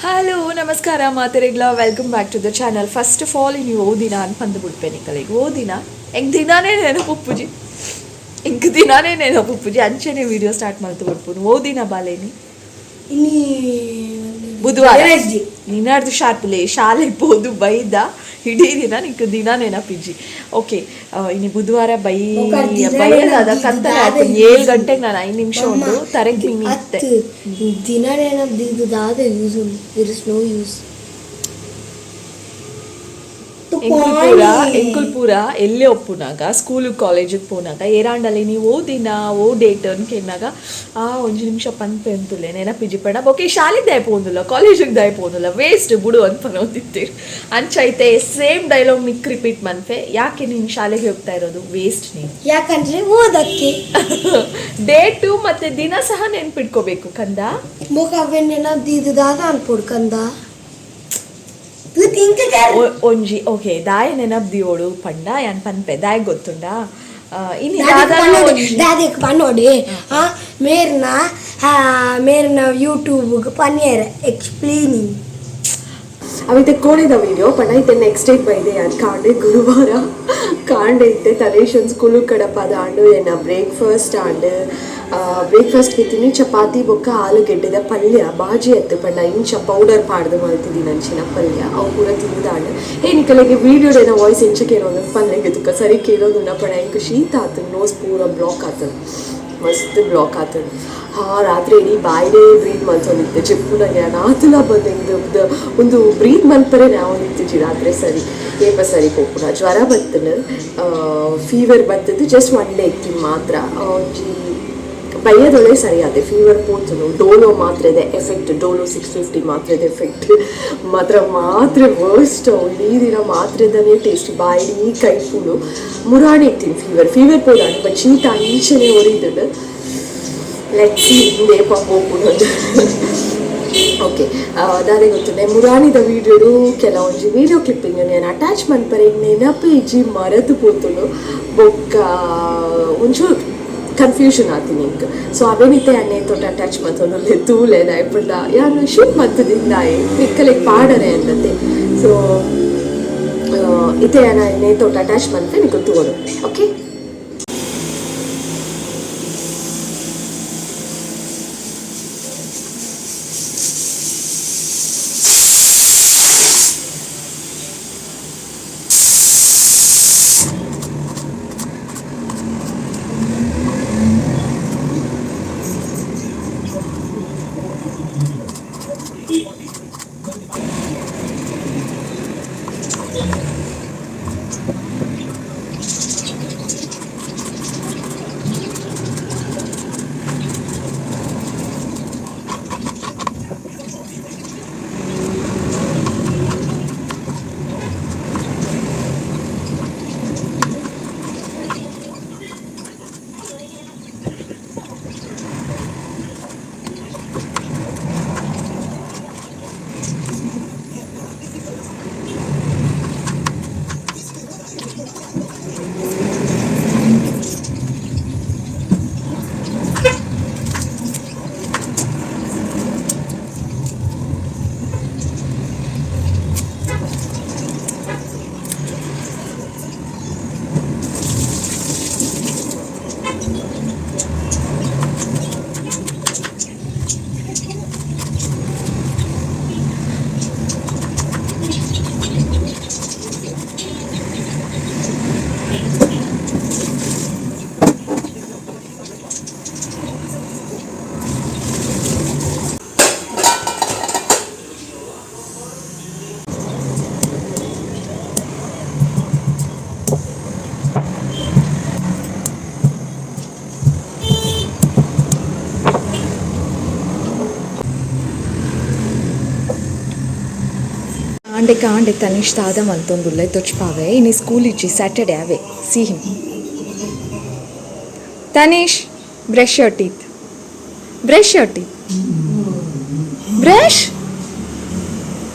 Hello ನಮಸ್ಕಾರ ಮಾತೆರೆಗ್ಲ, welcome back to the channel. First of all ನೀವು ಓದಿನ ಅನ್ಪಂದು ಬಿಡ್ಪೆ ನಿಕಲೆಗ್ ಓದಿನ ಎಂಕ್ ದಿನಾನೇ ನೆನಪುಪ್ಪುಜಿ, ಎಂಕ್ ದಿನಾನೇ ನೆನಪುಪ್ಪುಜಿ. ಅಂಚೆನೆ ವಿಡಿಯೋ ಸ್ಟಾರ್ಟ್ ಮಲ್ತು ಬಿಡ್ಪುನು. ಓದಿನ ಬಾಲೇನಿ ಬುಧವಾರ ನಿನ್ನಾರ್ದು ಶಾರ್ಪ್ಲೆ ಶಾಲೆ ಪೋದು ಬೈದ ಇಡೀ ದಿನ ನಿಂಕ್ ದಿನ ನೆನಪಿಜ್ಜಿ. ಓಕೆ, ಇನ್ನು ಬುಧವಾರ ಬೈ ಬೈಯದಾದ ಕತ್ತಲೆ ಆಯ್ತು. 7 ಗಂಟೆಗೆ ನಾನು 5 ನಿಮಿಷ ಉಂಡು ತರಕ್ಕೆ ಇತ್ತೆ ದಿನ ನೆನಪಿದ್ದು ದಾದ use, there is no use. ಎಂಕುಲ್ ಪೂರ ಎಂಕುಲ್ ಪೂರ ಎಲ್ಲೇ ಒಪ್ಪುನಾಗ ಸ್ಕೂಲು ಕಾಲೇಜಿಗೆ ಪೋನಾಗ ಏರಾಂಡಲ್ಲಿ ನೀವು ಓ ದಿನ ಓ ಡೇಟ್ ಅನ್ಕೆನ್ನಾಗ ಆ ಒಂಜಿ ನಿಮಿಷ ಪನ್ಪೆ ಅಂತುಲೆ ನೆನಪಿಜಿ ಪಂಡ ಓಕೆ ಶಾಲೆಗೆ ದಾಯ ಪೋಂದುಲ್ಲ ಕಾಲೇಜಿಗೆ ದಾಯ ಪೋಂದುಲ್ಲ ವೇಸ್ಟ್ ಬುಡು ಅಂತ ಓದಿತ್ತೀರಿ. ಅಂಚೈತೆ ಸೇಮ್ ಡೈಲಾಗ್ ನಿಕ್ ರಿಪೀಟ್ ಮನ್ಪೆ. ಯಾಕೆ ನೀನು ಶಾಲೆಗೆ ಹೋಗ್ತಾ ಇರೋದು ವೇಸ್ಟ್ ನೀನು? ಯಾಕಂದ್ರೆ ಓದಕ್ಕೆ. ಡೇಟು ಮತ್ತೆ ದಿನ ಸಹ ನೆನ್ಪಿಟ್ಕೋಬೇಕು ಕಂದ. ಮುಖ ನೆನಪಿದ್ದು ದಾದ ಅನ್ಪೋಡು ಕಂದ. ಒಂಜಿ ಓಕೆ ದಾಯ ನೆನಪ್ದಿಯೋಳು ಪಂಡ ಯಾನ್ ಪನ್ಪೆ ದಾಯ ಗೊತ್ತುಂಡಾ ಇನ್ನು ದಾದಕ್ಕೆ ಪನ್ನೋಡಿ ಮೇರ್ನ ಮೇರ್ನ ಯೂಟ್ಯೂಬ್ ಪನ್ನಿಯರ್ ಎಕ್ಸ್ಪ್ಲೇನಿಂಗ್. ಅವಿತೆ ಕೋಣಿದ ವಿಡಿಯೋ ಪಂಡ ಇತ್ತೆ ನೆಕ್ಸ್ಟ್ ಡೇ ಬೈದೆ ಅದು ಕಾಂಡೆ ಗುರುವಾರ ಕಾಂಡೆ ಇತ್ತೆ ತರೇಶನ್ ಸ್ಕೂಲು ಕಡಪಾದ ಆಂಡು ಎನ್ನ ಬ್ರೇಕ್ಫಾಸ್ಟ್ ಆಂಡು. ಬ್ರೇಕ್ಫಾಸ್ಟ್ ತಿಂತೀನಿ ಚಪಾತಿ ಬೊಕ್ಕ ಆಲೂಗೆಡ್ಡೆದ ಪಲ್ಯ ಬಾಜಿ ಎತ್ತು ಪಂಡ ಇಂಚ ಪೌಡರ್ ಪಾಡ್ದು ಮಲ್ತಿದ್ದೀನಿ ಅಂಚಿನ ಪಲ್ಯ ಅವು ಪೂರ ತಿಂದಾಂಡು. ಏ ನಿಕಲೆಗೆ ವೀಡಿಯೋಡೇನ ವಾಯ್ಸ್ ಎಂಚ ಕೇಳೋದು ಪಲ್ಲೆಗೆ ತುಕ್ಕ ಸರಿ ಕೇಳೋದುನ್ನ ಪಂಡ ಎಂಕ್ ಶೀತ ಆತಂಡು, ನೋಸ್ ಪೂರ ಬ್ಲಾಕ್ ಆತಂಡು, ಮಸ್ತ್ ಬ್ಲಾಕ್ ಆತಂಡು. ಹಾ ರಾತ್ರಿ ಇಡೀ ಬಾಯ್ಡೇ ಬ್ರೀತ್ ಮಲ್ತೊಂದಿತ್ತೆ ಚೆಪ್ಪುನಾಗೆ ಆತುಲ ಬಂದು ಒಂದು ಬ್ರೀತ್ ಮಲ್ಪರೆ ನಾವೊಂದಿತ್ತಿಜಿ ರಾತ್ರಿ ಸರಿ ಏಪ ಸರಿ ಪೋಪುನ. ಜ್ವರ ಬತ್ತನ, ಫೀವರ್ ಬತ್ತದ್ದು ಜಸ್ಟ್ ಒನ್ ಡೇ ಇತ್ತಿ ಮಾತ್ರ. ಒಂಜಿ ಬಯ್ಯದೊಳೆ ಸರಿ ಅದೇ ಫೀವರ್ ಪೋತುನು. ಡೋಲೋ ಮಾತ್ರೆದೆ ಎಫೆಕ್ಟ್, ಡೋಲೋ 650 ಮಾತ್ರೆದ ಎಫೆಕ್ಟ್ ಮಾತ್ರ ಮಾತ್ರೆ ವರ್ಸ್ಟ್. ಇಡೀ ದಿನ ಮಾತ್ರೆದನೇ ಟೇಸ್ಟ್ ಬಾಯಿಡೀ ಕೈಪುಡು ಮುರಾಣಿ ಇತ್ತೀನಿ. ಫೀವರ್ ಫೀವರ್ ಪೋದಾಂಡ್ ಬಟ್ ಶೀತ ಅಂಚನೆ ಒರಿದುಂಡು. Let see ನೇಪ ಪೋಪುಡು. ಓಕೆ ದಾದೆ ಗೊತ್ತುಂಡೆ ಮುರಾನಿದ ವೀಡಿಯೋಡು ಕೆಲವೊಂಜಿ ವೀಡಿಯೋ ಕ್ಲಿಪ್ಪಿಂಗ್ ನಾನು ಅಟ್ಯಾಚ್ ಮನ್ಪರೆ ನೆನಪು ಇಜ್ಜಿ ಮರೆತು ಪೋತುಂಡು. ಬೊಕ್ಕ ಒಂಚೂರು ಕನ್ಫ್ಯೂಷನ್ ಆತೀನಿ ಇಂಕ್. ಸೊ ಅವೇನಿತ್ತೆ ಅನ್ನೆ ತೋಟ ಅಟ್ಯಾಚ್ ಮಲ್ತೊಂದುಲ್ಲೆ ತೂಲೆ ದಾಯೆ ಯಾನು ಶೂಟ್ ಮಲ್ತದಿಂದಾಯೆ ನಿಕ್ಕಲೆಗ್ ಪಾಡರೆ ಅಂದತೆ. ಸೊ ಇತ್ತೆ ಯಾನ ನೇ ತೋಟ ಅಟ್ಯಾಚ್ ಮಲ್ತೆ ನಿಕ್ಕು ತೂವೊಡು. ಓಕೆ ಕಾಂಡೆ ಕಾಂಡೆ ತನಿಷ್ ದಾದ ಮಲ್ತೊಂದುಲ್ಲೆ ತೊಚ್ಪಾವೆ. ಇನಿ ಸ್ಕೂಲ್ ಇಜ್ಜಿ, ಸ್ಯಾಟರ್ಡೆ ಅವೆ. See him. Tanish, brush your teeth, brush your teeth, brush.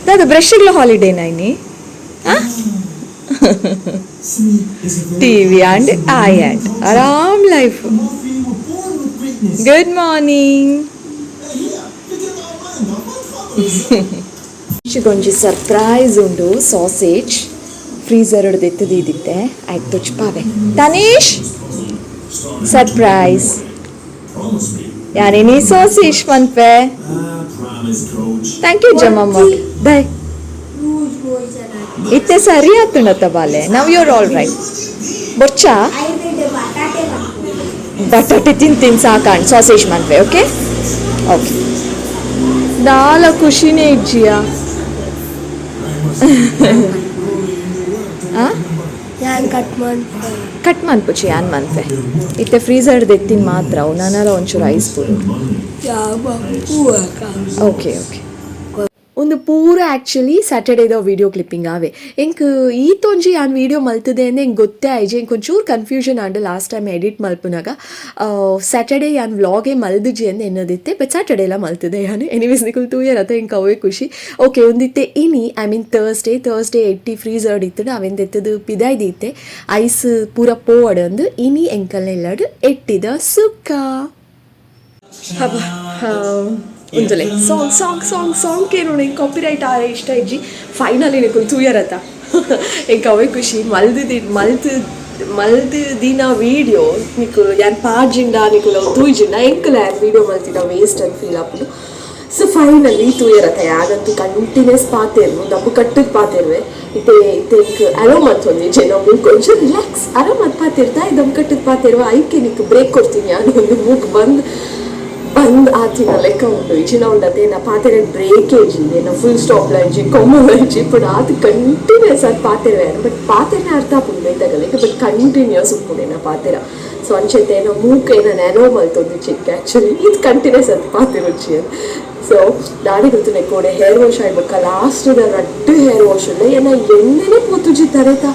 ದಾದ ಬ್ರಷ್ಗಳ ಹಾಲಿಡೇ ನೈನಿ? ಟಿವಿ ಆ್ಯಂಡ್ I and ಆರಾಮ್ ಲೈಫ್. Good morning. ಒಂಜಿ ಸರ್ಪ್ರೈಸ್ ಉಂಡು. ಸಾಸೇಜ್ ಫ್ರೀಸರ್ ಎತ್ತು ದೀದಿತ್ತೆ, ಆಯ್ತು ತುಚ್ಪಾವೆ. ತನೀಶ್, ಸರ್ಪ್ರೈಸ್. ಯಾರೇನಿ ಸಾಸೇಜ್ ಮನ್ಪೆ. Thank you ಜಮಮ್ಮ bye. ಇತ್ತೆ ಸರಿ ಆತುಂಡತ್ತ ಬಾಲೆ? Now you're all right. ಬೊಚ್ಚಾ ಬಟಾಟೆ ತಿನ್ ತಿನ್ ಸಾಕಾಣ್. ಸಾಸೇಜ್ ಮನ್ಪೆ. ಓಕೆ ಓಕೆ, ದಾಲ ಖುಷಿನೇ ಇಜ್ಜಿಯಾ? ಆ? ಯಾನ್ ಕಟ್ ಮಾಡ್ತೆ. ಕಟ್ ಮನ್ಪುಚಿ, ಯಾನ್ ಮನ್ಪೆ. ಇತ್ತೆ ಫ್ರೀಸರ್ ದೆತ್ತಿನ ಮಾತ್ರ ಅವು ನನಲ ಒಂಚೂರು ಐಸ್ ಪೂರು. ಯಾವ? ಓಕೆ ಓಕೆ, ಒಂದು ಪೂರ ಆ್ಯಕ್ಚುಲಿ ಸ್ಯಾಟರ್ಡೇದ ವೀಡಿಯೋ ಕ್ಲಿಪ್ಪಿಂಗ್ ಆವೆ. ಎಂಕ್ ಈತೊಂಜಿ ಯಾನ್ ವೀಡಿಯೋ ಮಲ್ತದೆ ಅಂದ್ರೆ ಎಂಕ್ ಗೊತ್ತೇ ಆಯ್ಜಿ. ಎಂಕ್ ಒಂಚೂರು ಕನ್ಫ್ಯೂಷನ್ ಆಂಡ್. ಲಾಸ್ಟ್ ಟೈಮ್ ಎಡಿಟ್ ಮಲ್ಪುನಾಗ ಸ್ಯಾಟರ್ಡೇ ಯಾನ್ ವ್ಲಾಗೇ ಮಲ್ದುಜಿ ಅಂದ್ ಎನ್ನದಿತ್ತೆ, ಬಟ್ ಸ್ಯಾಟರ್ಡೇ ಎಲ್ಲ ಮಲ್ತದೆ ಯಾನ್. ಎನಿವೇಸ್, ನಿಕುಲ್ ತೂಯರತ, ಎಂಕ್ ಅವೇ ಖುಷಿ. ಓಕೆ, ಒಂದಿತ್ತೆ ಇನಿ, I mean Thursday. Thursday ಎಟ್ಟಿ ಫ್ರೀಸರ್ಡ್ ಇತ್ತು, ಅವೆನ್ ದೆತ್ತದು ಪಿದಾಯ್ದಿತ್ತೆ, ಐಸ್ ಪೂರ ಪೋವಡ್ ಅಂದು. ಇನಿ ಎಂಕಲ್ನ ಇಲ್ಲಡ್ ಎಟ್ಟಿದ ಸುಕ್ಕ. ಹಬ್ಬ ಉಂತುಲೆ. ಸಾಂಗ್ ಸಾಂಗ್ ಸಾಂಗ್ ಸಾಂಗ್ ಕೇನು, ಎಂಕ್ ಕಾಪಿರೈಟ್ ಆರೆ ಇಷ್ಟ ಇಜ್ಜಿ. ಫೈನಲಿ ನಿಕುಲ್ ತೂಯರತ, ಎಂಕ್ ಅವೇ ಖುಷಿ. ಮಲ್ದು ಮಲ್ತು ಮಲ್ತು ದಿನ ವೀಡಿಯೋ ನಿಕುಲು ಯಾನ್ ಪಾಡ್ಜಿಂಡ, ನಿಕುಲು ಅವು ತೂಯ್ಜಿಂಡ, ಎಂಕುಲ ಯಾನ್ ವೀಡಿಯೋ ಮಲ್ತಿನ ವೇಸ್ಟ್ ಅಂತ ಫೀಲ್ ಆಪುಂಡು. ಸೊ ಫೈನಲಿ ತೂಯರತ, ಯಾನಂತೂ ಕಂಟಿನ್ಯೂಸ್ ಪಾತೆರ್ನು, ದಬ್ಬು ಕಟ್ಟದ್ ಪಾತೆರ್ವೆ. ಇತ್ತೆ ಇತ್ತೆ ಎಂಕ್ ಅಲೋ ಮಲ್ತೊಂದು ಜನ ಕೊಂಚ ರಿಲ್ಯಾಕ್ಸ್ ಆರಾಮ್ ಪಾತೆರ್ತಾ ದಮ್ ಕಟ್ಟದ್ ಪಾತೆರ್ವ. ಐಕೆ ನಿಕ್ ಬ್ರೇಕ್ ಕೊಡ್ತೀನಿ ಯಾನು. ಒಂದು ಮೂಗ್ ಬಂದ್ ಬಂದ್ ಆತಿನ ಲೆಕ್ಕ ಉಂಡು. ಇಚಿನ ಉಂಡತೆ ನಾ ಪಾತೆರೆ ಬ್ರೇಕೇಜಿ ಏನ ಫುಲ್ ಸ್ಟಾಪ್ ಲೈಜಿ, ಕೊಮ್ಮ ಲೈಜಿ. ಪುಡ ಆತು ಕಂಟಿನ್ಯೂಸ್ ಆದ್ ಪಾತೆರ್ವೆ. ಬಟ್ ಪಾತೆರ್ನೆ ಅರ್ಥ ಆಪುಂಡು ಬೇತಗಲಿಕ್ಕೆ, ಬಟ್ ಕಂಟಿನ್ಯೂಸ್ ಉಪ್ಪುಂಡು ಏನ ಪಾತೆರ. ಸೊ ಅಂಚೆತೆ ಏನೋ ಮೂಕ್ ಏನ ನೆನೋ ಮಲ್ತೊಂದು ಚಿಕ್ಕ ಆ್ಯಕ್ಚುಲಿ ಇದು ಕಂಟಿನ್ಯೂಸ್ ಅದು ಪಾತೆರುಚಿ. ಸೊ ದಾಡಿ ಗೊತ್ತುನೆ ಕೋಡೆ ಹೇರ್ ವಾಶ್ ಆಯ್ಬೊಕ್ಕ ಲಾಸ್ಟ್ ರಡ್ಡು ಹೇರ್ ವಾಶ್ ಉಂಡು. ಏನ ಎಣ್ಣೆನೆ ಪೋತುಜಿ ತರೆತ.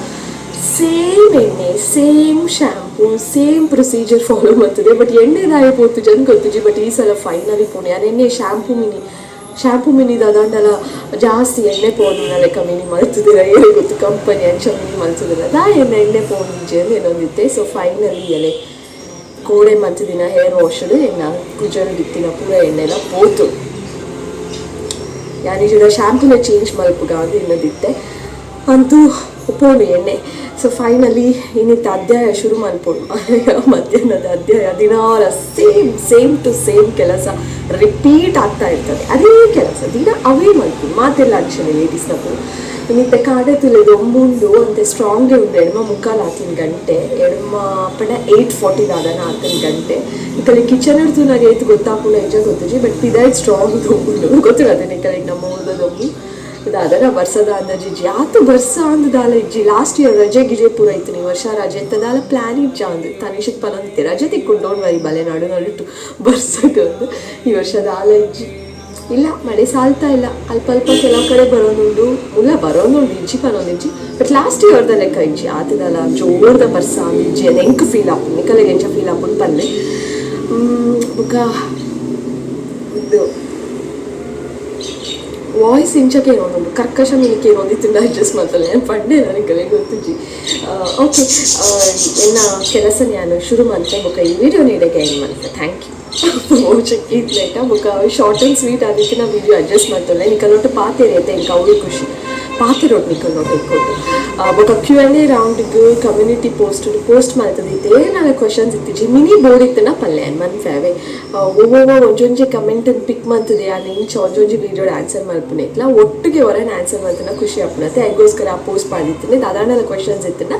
ಸೇಮ್ ಎಣ್ಣೆ, same shampoo, same procedure follow ಮಾಡ್ತದೆ, ಬಟ್ ಎಣ್ಣೆ ದಾಯ ಪೋತುಜಿ ಅಂತ ಗೊತ್ತುಜಿ. ಬಟ್ ಈ ಸಲ ಫೈನಲಿ ಪೋಣೆ ಯಾನ್ ಎಣ್ಣೆ ಶಾಂಪೂ ಮಿನಿ ಶಾಂಪೂ ಮಿನಿ ದಾದಂಡಲ ಜಾಸ್ತಿ ಎಣ್ಣೆ ಪೋನು ಲೆಕ್ಕ ಮಿನಿ ಮಲ್ತದಿರ ಏರೆ ಗೊತ್ತು, ಕಂಪನಿ ಅಂಚ ಮಿನಿ ಮಲ್ತದಿರ ದಾ ಎಣ್ಣೆ ಎಣ್ಣೆ ಪೋನುಜಿ ಅಂತ ಏನೊಂದಿತ್ತೆ. ಸೊ ಫೈನಲಿ ಎಲೆ ಕೋಡೆ ಮಂತದಿನ ಹೇರ್ ವಾಶ್ ಎಣ್ಣ ಕುಜಲ್ ಇತ್ತಿನ ಪೂರ ಎಣ್ಣೆಲ ಪೋತು. ಯಾನಿಜಿಡ ಶಾಂಪೂನ ಚೇಂಜ್ ಮಲ್ಪುಗ ಅಂದ್ ಇನ್ನದಿತ್ತೆ ಅಂತೂ ಪೋಂಡು ಎಣ್ಣೆ. ಸೊ ಫೈನಲಿ ಇನ್ನಿತ್ತ ಅಧ್ಯಾಯ ಶುರು ಮಲ್ಪೊಡು, ಮಧ್ಯಾಹ್ನದ ಅಧ್ಯಾಯ. ದಿನಾಲ ಸೇಮ್ ಸೇಮ್ ಟು ಸೇಮ್ ಕೆಲಸ ರಿಪೀಟ್ ಆಗ್ತಾ ಇರ್ತದೆ. ಅದೇ ಕೆಲಸ ದಿನ ಅವೇ ಮಲ್ಪು ಮಾತೆಲ್ಲ ಅಂಚನೆ ಲೇಡೀಸ್ನಕು. ಇನ್ನಿತ್ತೆ ಕಾಡೆ ತುಲೆ ದೊಂಬುಂಡು ಅಂತೆ, ಸ್ಟ್ರಾಂಗ್ ಉಂಡು. ಎಡ್ಮ ಮುಕ್ಕಾಲ್ ಆತಿನ ಗಂಟೆ, ಎಡ್ಮ ಪಂಡ 8:40 ದಾದನ ಆತಿನ ಗಂಟೆ. ಈ ಕಿಚನ್ ತೂನಾಗ ಏತ್ ಗೊತ್ತಾಪುಂಡು ಎಂಚ ಗೊತ್ತುಜಿ, ಬಟ್ ಪಿದಾಯ್ಟ್ ಸ್ಟ್ರಾಂಗ್ ದೊಂಬುಂಡು. ಗೊತ್ತಿರತ್ತೆ ನಿಕಲೆಗ್ ನಮ್ಮ ಊರ್ದ ದೊಂಬು ದಾದನ. ಬರ್ಸದ ಅಂದಾಜಿ ಯಾತು ಬರ್ಸ ಅಂದ್ ದಾಲ ಇಜ್ಜಿ. ಲಾಸ್ಟ್ ಇಯರ್ ರಜೆ ಗಿಜೆ ಪೂರ ಇತ್ತು. ಈ ವರ್ಷ ರಜೆ ಇತ್ತದಾಲ ಪ್ಲಾನ್ ಇಜ್ಜ ಅಂದು ತನಿಷಕ್ ಪನೊಂದಿತ್ತೆ, ರಜೆ ತಿಕ್ಕೊಂಡು don't worry ಬಲೆ ನಡು ನಡುಟು ಬರ್ಸಗ ಅಂದು. ಈ ವರ್ಷ ದಾಲ ಇಜ್ಜಿ. ಇಲ್ಲ, ಮಳೆ ಸಾಲ್ತಾ ಇಲ್ಲ. ಅಲ್ಪ ಅಲ್ಪ ಕೆಲವು ಕಡೆ ಬರೋದುಂಡು, ಮುಲ್ಲ ಬರೋದುಂಡು, ಇಜ್ಜಿ ಪನೊಂದಿಜ್ಜಿ. ಬಟ್ ಲಾಸ್ಟ್ ಇಯರ್ದ ಲೆಕ್ಕ ಇಜ್ಜಿ. ಆತದಲ್ಲ ಜೋರ್ದ ಬರ್ಸ ಅಂದ್ ಇಜ್ಜಿ. ಅದು ಎಂಕ್ ಫೀಲ್ ಆಪುಂಡು, ನಿಕಲೆಗ್ ಎಂಚ ಫೀಲ್ ಆಪುಂಡು ಪನ್ಲೆ. ಬುಕ್ಕ ಇದು ವಾಯ್ಸ್ ಇಂಚಕ್ಕೆ ಒಂದೊಂದು ಕರ್ಕಶ ಮಿನಿಕೆ ಒಂದಿತ್ತು, ಅಡ್ಜಸ್ಟ್ ಮಾಡ್ತಾಳೆ ಪಂಡೆ ನನಗೆ ಗೊತ್ತುಜಿ. ಓಕೆ, ಎನ್ನ ಕೆಲಸ ನಾನು ಶುರು ಮಾಡ್ತೆ. ಬೊಕ್ಕ ಈ ವಿಡಿಯೋ ನೀಡಕ್ಕೆ ಏನು ಮಾಡ್ತೆ. Thank you watching ಇತ್ಲೇಟ. ಬೊಕ್ಕ ಶಾರ್ಟ್ ಆ್ಯಂಡ್ ಸ್ವೀಟ್ ಆದಿತ್ತು. ನಾ ವಿಡಿಯೋ ಅಡ್ಜಸ್ಟ್ ಮಾಡ್ತಾಳೆ. ನಿಕಲೊಟ್ಟು ಪಾತೆರೆ ಎಂಕ ಅವಳು ಖುಷಿ ಪಾತೆರೋಟ್ ನಿಕಲ್ ಇಕ್ಕೊಟ್ಟು. ಬೊಕ್ಕ ಕ್ಯೂ ಎನ್ ಎ ರೌಂಡ್ಗೆ ಕಮ್ಯುನಿಟಿ ಪೋಸ್ಟ್ ಪೋಸ್ಟ್ ಮಾಡ್ತದೆ. ಇದೇ ನಾಳೆ ಕ್ವಶನ್ಸ್ ಇತ್ತಿಜಿ. ಮಿನಿ ಬೋರ್ ಇತ್ತನ ಪಲ್ಲೆ ಮನ್ಫ್ಯಾವೆ. ಒವ್ವೊವ್ವ ಒಂಜೊಂಜಿ ಕಮೆಂಟ್ ಪಿಕ್ ಮಾಡ್ತದೆ. ಆ ಇಂಚ ಒಂಜೊಂಜಿ ವಿಡಿಯೋ ಆನ್ಸರ್ ಮಲ್ಪುನೆ ಇತ್ಲ ಒಟ್ಟಿಗೆ ಹೊರನ ಆನ್ಸರ್ ಮಾಡ್ತಾನ ಖುಷಿ ಆಪುನತೆ. ಅದಕ್ಕೋಸ್ಕರ ಆ ಪೋಸ್ಟ್ ಮಾಡಿರ್ತೀನಿ. ದಾದಾಣಲ ಕ್ವಶನ್ಸ್ ಇತ್ತನ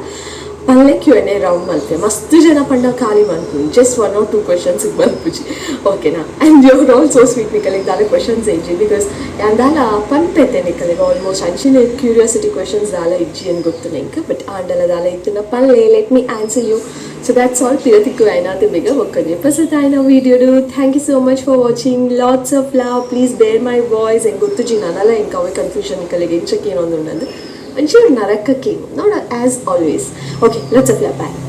ಪಲ್ಲೆ, ಕ್ಯೂ ಎನ್ ಎ ರೌಂಡ್ ಮಲ್ತೆ. ಮಸ್ತ್ ಜನ ಪಂಡ ಖಾಲಿ ಮನ್ಪುನಿ, just one or two questions ಮಲ್ಪುಜಿ, ಓಕೆನಾ? And you are all so sweet. ನಿಕಲಿಗೆ ದಾಲ ಕ್ವಶನ್ಸ್ ಇಜ್ಜಿ, because ಯಾನ್ ದಾಲ ಪನ್ಪೆತೆ ನಿಕಲಿಗೆ ಆಲ್ಮೋಸ್ಟ್ ಅಂಚಿನ ಕ್ಯೂರಿಯಾಸಿಟಿ ಕ್ವಶನ್ಸ್ ದಾಲ ಇಜ್ಜಿ ಅಂತ ಗೊತ್ತು ನಿಂಕ್. ಬಟ್ ಆಂಡಲ ದಾಲ ಇತ್ತಿನ ಪಲ್ಲೆ, let me answer you. So that's all. ಪಿರತಿಕ್ಕು ಐನಾತೆ ಬೇಗ ಒಕ್ಕಂಜೆ ಪಸತಾಯ್ನ video. Thank you so much for watching. Lots of love. Please bear my voice. ಎಂಗ್ ಗೊತ್ತುಜಿ, ನಾನಲ್ಲ ಎಂಕ್ ಅವೇ ಕನ್ಫ್ಯೂಷನ್. ನಿಕಲಿಗೆ ಎಂಚಕ್ಕೆ ಏನೊಂದು ಉಂಡಂದು ಒಂಚೂರು ನರಕಕ್ಕೆ ನೋಡ as always. Okay, lots of love, bye.